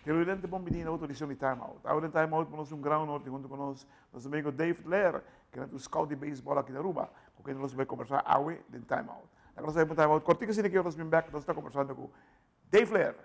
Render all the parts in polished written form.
Televidente bon bini na otro edicion di Time Out. Awe den Time Out nos un gran honor tin hunto cu nos nos amigo Dave Leer, kende ta un scout di baseball aki na Aruba, cu kende nos bay conversa awe den Time Out. Laga nos bay pa un Time Out cortico asina ki nos bin bek nos ta conversando cu Dave Leer.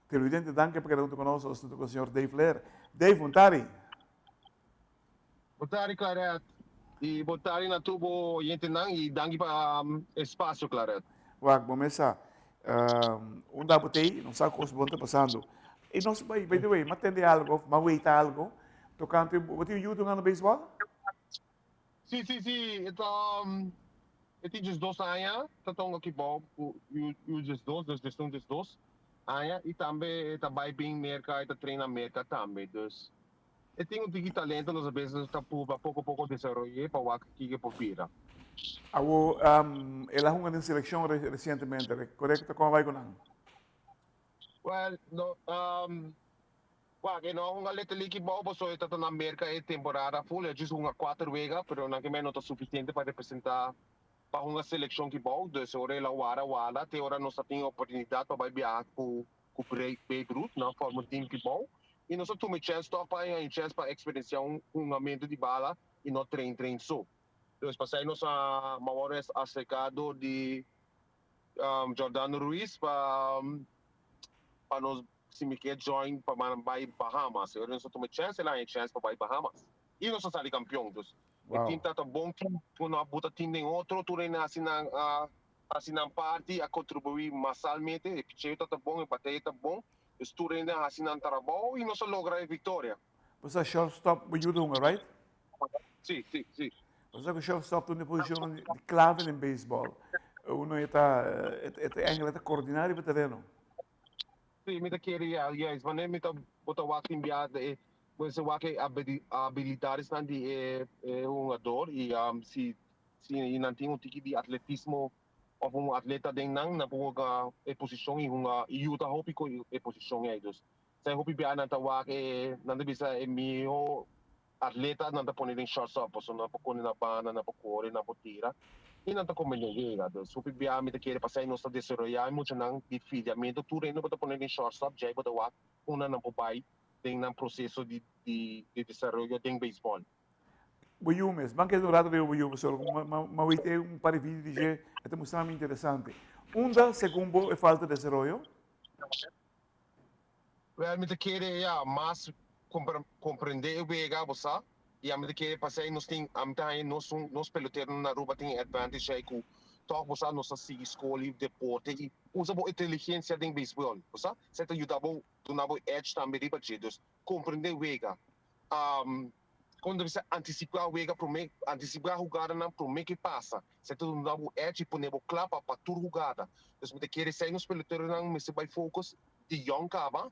Televidente, danki pa keda huntu ku nos. Nos ta ku señor Dave Leer. Dave, bon tardi. Bon tardi, Claret. I bon tardi na tur bo oyentenan i danki pa e spasio, Claret. Wak, bo mes sa, unda bo t'ei, no sa kos bon ta pasando. I nos, by the way, m'a tende algo, m'a weita algo tokante, bo tin un yu tungando beisbòl? Si, si, si, e ta, e tin diesdos aña, ta tonga kibou ku yu diesdos, dus diesun diesdos aña, i tambe e ta bai bin Merka, e ta train na Merka tambe, dus e tin un tiki talento, nos a bes ta purba poko poko desaroy'é pa wak kiko e por bira. Awo, el a hunga den selekshon resientemente, korekto? Kon a bai ku nan? Well, no, Wak, e no a hunga Little League bou pasobra e ta ta na Merka e temporada full. E a djis hunga kuater wega, pero nan ke men no ta sufisiente pa representá pa hunga selekshon ki bou. Dus ora el a wara wala te ora nos a tin e oportunidat pa bai biaha ku ku Babe Ruth, nan forma un team ki bou. I nos a tuma e chèns tòg pa haña e chèns pa eksperensiá un hungamentu di bala i no train train so. Dus pasei nos a mawor aserká dor di Jordano Ruiz pa pa nos si mi ke join pa bai Bahamas. E ora nos a tuma e chèns, el a haña e chèns pa bai Bahamas. I nos a sali kampion. Dus e team ta ta bon team, ku no a buta team den otro, tur hende a hasi nan a hasi nan parti, a kontribuí masalmente. E picheo ta ta bon, e bateria ta bon. Dus tur hende a hasi nan trabou i nos a logra e viktoria. Bo sa shortstop bo yuda hunga, right? Si, si, si. Bo sa ku shortstop ta un di posishonnan di klave den beisbòl. Uno e ta e ta èngel e ta koordiná riba tereno. Si, mi ta kere ya, juist wanneer mi ta bo ta wak tin bia e bo mester wak e abilidadesnan di e e hungador i si si nan tin un tiki di atletismo of un atleta den nan, nan por hunga e posishon i hunga i yuda hopi ku e posishon ei. Dus Sai hopi bia nan ta wak e nan ta bisa e miho atleta nan ta pone den shortstop pasobra nan por kore na banda, nan por kore, nan por tira i nan ta kome den wega. Dus hopi bia mi ta kere pasai nos ta desaroya e muchanan di fidiamento tur hende bo ta pone den shortstop djei bo ta wak unda nan por bai den nan proseso di di desaroyo den beisbòl. Bo yu mes, ban keda un rato riba bo yu pasobra m'a wete un par di video di dje e ta mustra mi interesante. Unda segun bo e falta desaroyo? Wel, mi ta kere, ya, mas comprende e wega, bo sa. Y ami ta kere pasey nos tin, ami ta haña nos un, nos peloteronan na Aruba tin e advantage ey cu toch, bo sa, nos ta sigui scol y deporte y usa bo inteligencia den baseball, bo sa. Esey ta yuda bo, duna bo edge tambe riba dje. Dus, comprende wega. Kon ta bisa antisipá wega promé, antisipá hugadanan promé ke pasa. Esei ta duna bo edge i pone bo kla pa pa tur hugada. Dus mi ta kere esei nos peloteronan mester bai focus di yòn kaba.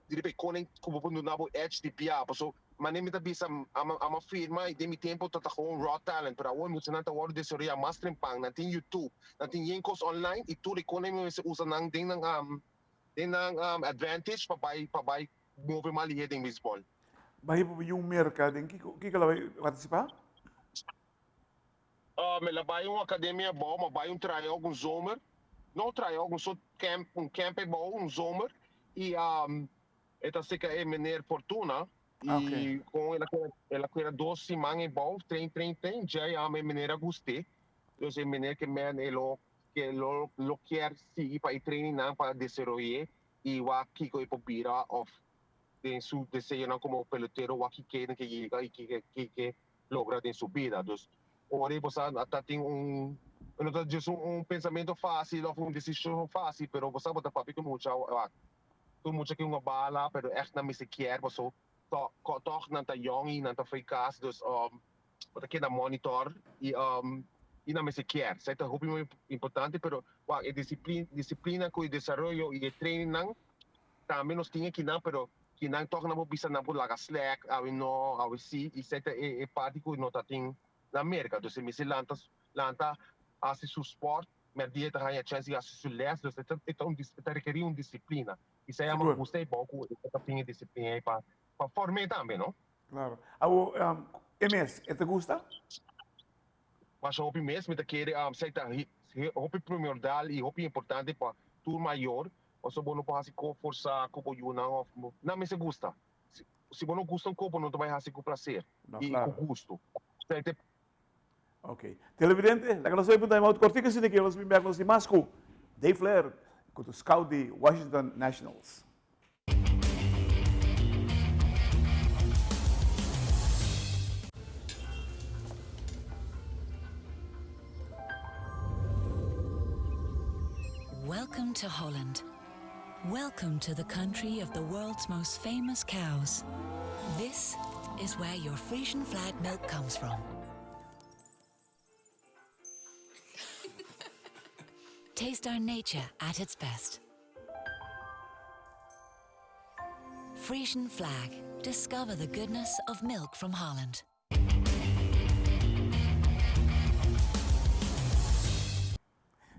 Di riba e konen ku bo por duna bo edge di bia. Paso manera mi ta bisa ama ama firma i den mi tempu ta ta gewoon raw talent, pero awor muchanan ta wòrdu desaroyá mas trempan. Nan tin YouTube, nan tin yen kos online i tur e konen mi mester usa nan den nan den nan advantage pa bai pa bai move mas lihé den beisbòl. Bai pa yu Merka den kiko kiko la bai partisipá? Mi la bai un akademia abou, mi a bai un tryout un zomer, no un tryout, un sort camp, un camp abou un zomer i e ta seka e meneer Fortuna i kon el a keda el a keda dos siman abou train train train djei e meneer a gust'é, dus e meneer ke men e lo ke lo lo kier sigui pa e trainingnan pa desaroy'é i wak kiko e por bira òf den su deseonan komo pelotero wak kiko ke yega i kiko ke logra den su bida. Dus ora bo sa ta tin un no ta djis un pensamento fácil òf un desishon fácil pero bo sa bo ta papia ku mucha wak tur mucha ke un bala pero ègt nan mester kier paso tòg nan ta yòn i nan ta fo'i kas dus bo ta keda monitor i i nan mester kier. Esei ta hopi importante pero wak e disiplina ku e desaroyo i e trainingnan Tambe nos tin e kinan, pero kinan tòg nan por bisa nan por laga slèk, awe no, awe si, i esei ta e parti ku no ta tin na Merka. Dus e mester lanta lanta hasi su spòrt, mèrdia e ta haña chèns di hasi su lès, dus e ta e ta un e ta rekerí un disiplina. I esei a gusta e bou ku e ta tin e disiplina ei pa pa form'é tambe, no? Klaro. Awo, e mes, e ta gusta? Masha hopi mes mi ta kere esei ta hopi primordial i hopi importante pa tur mayor. Pasobra bo no por hasi ko forsá ku bo yunan òf nan mester gusta. Si bo no gusta un ko, bo no ta bai hasi ku plaser i ku gustu. Ok. Televidente, laga nos bai punta e mout kortiku asina ke nos bin bèk nos di mas ku Dave Laird ku ta scout di Washington Nationals. Welcome to Holland. Welcome to the country of the world's most famous cows. This is where your Frisian flag milk comes from. Taste our nature at its best. Frisian flag. Discover the goodness of milk from Holland.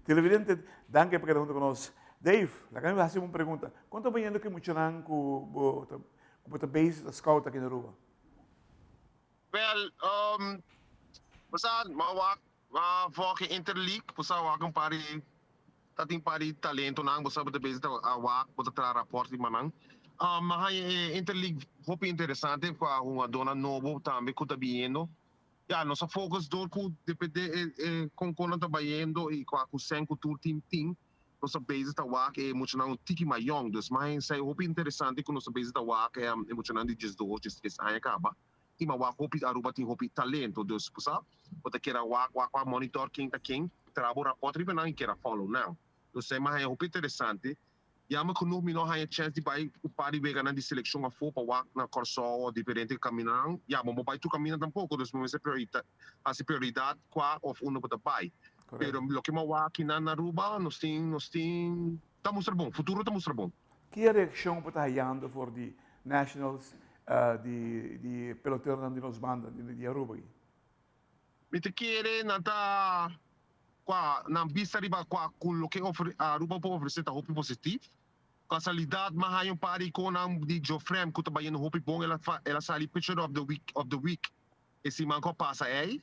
Televidente, danki pa keda hunto ku nos. Dave, laga mi hasi un pregunta. Kon ta bayendo ku e muchanan ku bo ta ku bo ta bezig ta scout aki na Aruba? Wel, bo sa, mi a wak, mi a volg e Interleague, bo sa wak un par di, ta tin par di talentonan, bo sa bo ta bezig ta a wak, bo ta traha raport riba nan. Mi a haña e Interleague hopi interesante ku a hungadónan nobo tambe ku ta biniendo. Ya, nos a focus door cu depende e e con con nan ta bayendo y cua cu cen cu tur team tin, nos ta bezig ta wak e muchanan un tiki mas yong. Dus mas esey hopi interesante cu nos ta bezig ta wak e muchanan di diesdos, diestres aña caba y mas wak hopi Aruba tin hopi talento. Dus bo sa, bo ta keda wak wak wak monitor ken ta ken, traha bo rapport riba nan y keda follow nan. Dus esey mas haña hopi interesante. Jammer genoeg mi no haña chèns di bai un par di weganan di selekshon afó pa wak na Kòrsou òf diferente kamindanan. Ya, bo no bai tur kaminda tampoko, dus bo mester priorita hasi prioridat kua òf unda bo ta bai. Pero loke mi a wak kinan na Aruba, nos tin, nos tin, ta mustra bon, futuro ta mustra bon. Ki reakshon bo ta hayando for di Nationals di di peloteronan di nos banda di Aruba aki? Mi ta kere nan ta kua nan bista riba kua ku loke Aruba por ofresé ta hopi positif. Kasualidat m'a haña un par di konan di Jofrem ku ta bayendo hopi bon el a el a sali pitcher of the week of the week e siman ku a pasa ei.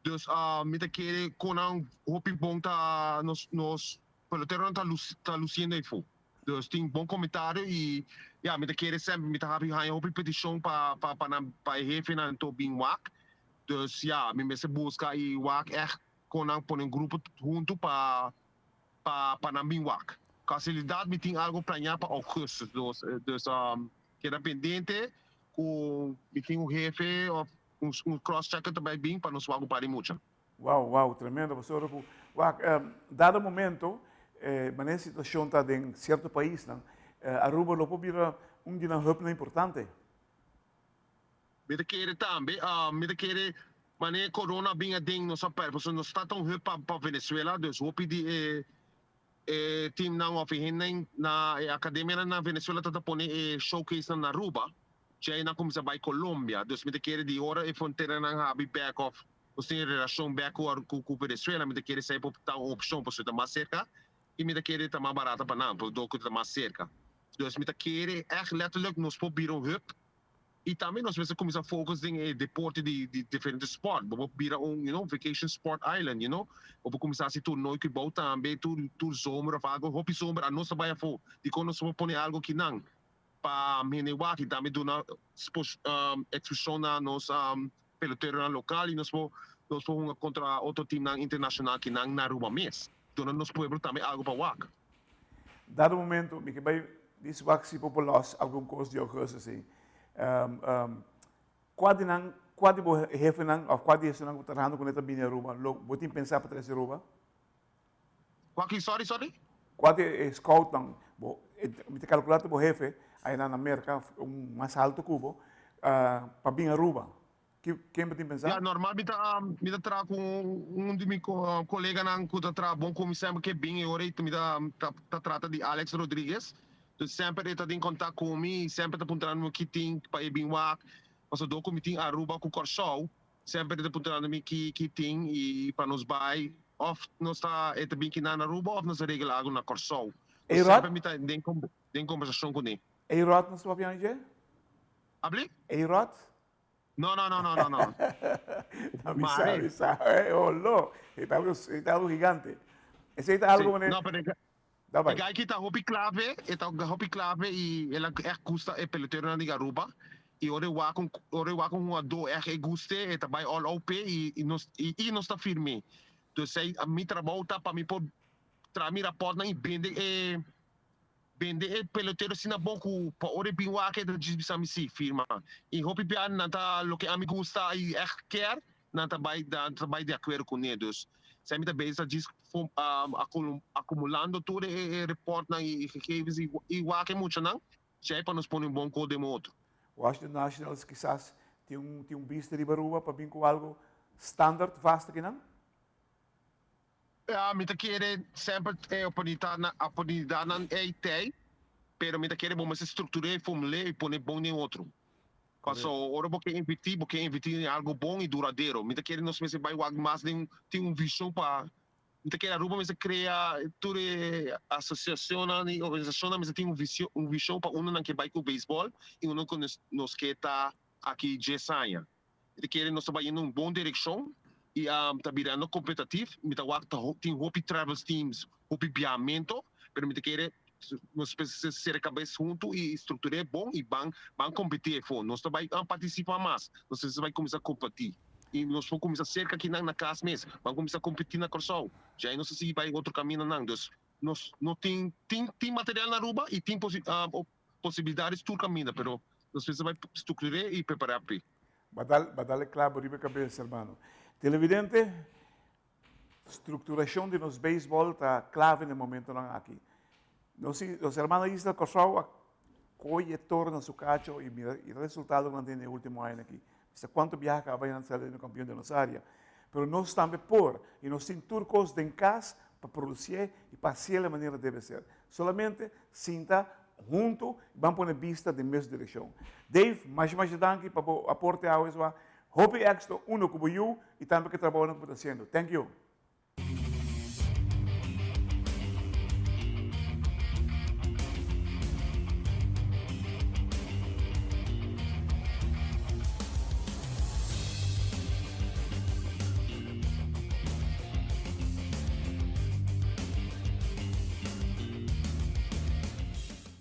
Dus mi ta kere konan hopi bon ta nos nos peloteronan ta ta lusiendo ei fu. Dus tin bon komentario i ya mi ta kere semper mi ta habi haña hopi petishon pa pa pa nan pa e hefenan to bin wak. Dus ya, mi mester buska i wak ègt kon nan pone un grupo huntu pa pa pa nan bin wak. Kasalidat mi tin algo planeá pa ougùstus, dus dus keda pendiente ku mi tin un hefe òf un un cross checker ta bai bin pa nos wak un par di mucha. Wow, wow, tremendo pasobra ku wak dado momento manera e situashon ta den sierto paisnan Aruba lo por bira un di nan hubnan importante. Mi ta kere tambe, mi ta kere manera corona a bin aden nos a perde pasobra nos ta ta un hub pa Venezuela, dus hopi di e e teamnan of e hendenan na e academianan na Venezuela ta ta pone e showcasenan na Aruba, djei nan cuminsa bay Colombia, dus mi ta kere di ora e fronteranan habi bek of nos tin e relacion bek cu cu Venezuela mi ta kere esey por ta un opcion pasobra ta mas cerca y mi ta kere ta mas barata pa nan pasobra cu ta mas cerca, dus mi ta kere echt letterlijk nos por bira un hub. Y tambe nos mester cuminsa focus den e deporte di di diferente sport. Bo por bira un, you know, vacation sport island, you know. Bo por cuminsa haci toernooi cu bou tambe, tur tur zomer of algo. Hopi zomer a nos ta bay afo. Dicon nos no por pone algo kinan pa hende wak y tambe duna exposicion na nos peloteronan local y nos por nos por hunga contra otro teamnan internacional kinan na Aruba mes. Duna nos pueblo tambe algo pa wak. Dado momento mi ke bai dis wak si por por los algun kos di augustus ei. Kua di nan, kua di bo hefenan of kua di esunnan ku ta trahando kuné ta bini Aruba? Lo bo tin pensá pa trese Aruba? Kua ki? Sorry, sorry. Kua di e scoutnan bo, mi ta kalkulá ta bo hefe aynan na Merka, un mas alto ku bo, pa bin Aruba. Ken bo tin pensá? Ya, normal mi ta mi ta traha ku un di mi koleganan ku ta traha bon ku mi semper ke bin e ora ei mi ta ta trata di Alex Rodriguez. Dus semper e ta den kontak ku mi i semper ta puntrando mi ki tin pa e bin wak. Pasobra dor ku mi tin Aruba ku Kòrsou semper e ta puntrando mi ki ki tin i pa nos bai òf nos ta e ta bin kinan na Aruba òf nos ta regla algu na Kòrsou. Dus A-Rod? semper mi ta den den kombersashon kuné. A-Rod nos ta papia dje? Abli? A-Rod? No, no, no, no, no, no. No, mi sa, mi sa. Eh, oh, lo. E ta algo, e ta algo gigante. Esei ta algo Sí. manera. No, pero e, Da e bai. guy ki ta hopi clave, e ta hopi clave y el a echt gusta e peloteronan di Aruba. Y ora e wak un, ora e wak un jugador echt e guste, e ta bai all out p'e y, y nos, y, y nos ta firm'é. Dus ei, mi trabou ta pa mi por traha mi rapportnan y bende e, Bende e pelotero asina bon ku pa ora e bin wak e ta djis bisa mi si, firma. I hopi bia nan ta loke ami gusta i ègt kier, nan ta bai nan ta bai di akuerdo kuné. Dus esei mi ta bezig ta djis akumulando tur e reportnan i gegevens i wak e muchanan djei pa nos pone un bon kos den otro. Washington Nationals kisas tin un tin un bista riba Aruba pa bin ku algo standard vast akinan? Ja, mi ta kere semper e oportunidadnan ei t'ei, pero mi ta kere bo mester structur'é i formul'é i pone bon den otro. Paso ora bo ke invertí, bo ke invertí den algo bon i duradero. Mi ta kere nos mester bai wak mas den tin un vision pa mi ta kere Aruba mester crea tur e asociacionnan i organisacionnan mester tin un vision un vision pa unda nan ke bai ku beisbol i unda ku nos ke ta aki dies aña. Mi ta kere nos ta bayendo un bon direccion y ta birando competativ. Mi ta wak ta tin hopi travels teams, hopi biahamento, pero mi ta kere nos mester cera cabes hunto y structure bon y ban ban competi efo. Nos ta bay participa mas, nos mester bay cuminsa competi y nos por cuminsa cerca akinan na cas mes, ban cuminsa competi na Corsou. Djai nos ta sigui bay otro caminanan. Dus nos no tin tin tin material na Aruba y tin posibilidades tur caminda, pero nos mester bay structur'é y prepará p'e. Ba dal, ba dal e clavo riba e cabeza, hermano. Televidente, structuracion di nos baseball ta clave na e momentonan aki. Nos, nos hermano Isla Corsou a coy e toro na su cacho y mira e resultado cu nan tin den e ultimo añanan aki. Mester cuanto biaha caba nan sali den campeon di nos area. Pero nos tambe por y nos tin tur cos den cas pa producié y pa hacié la manera debe ser. Solamente sinta hunto y ban pone bista den mes direccion. Dave, masha masha danki pa bo aporte awe swa. Hopi exito uno cu bo yu y tambe cu e trabaonan cu bo ta haciendo. Thank you.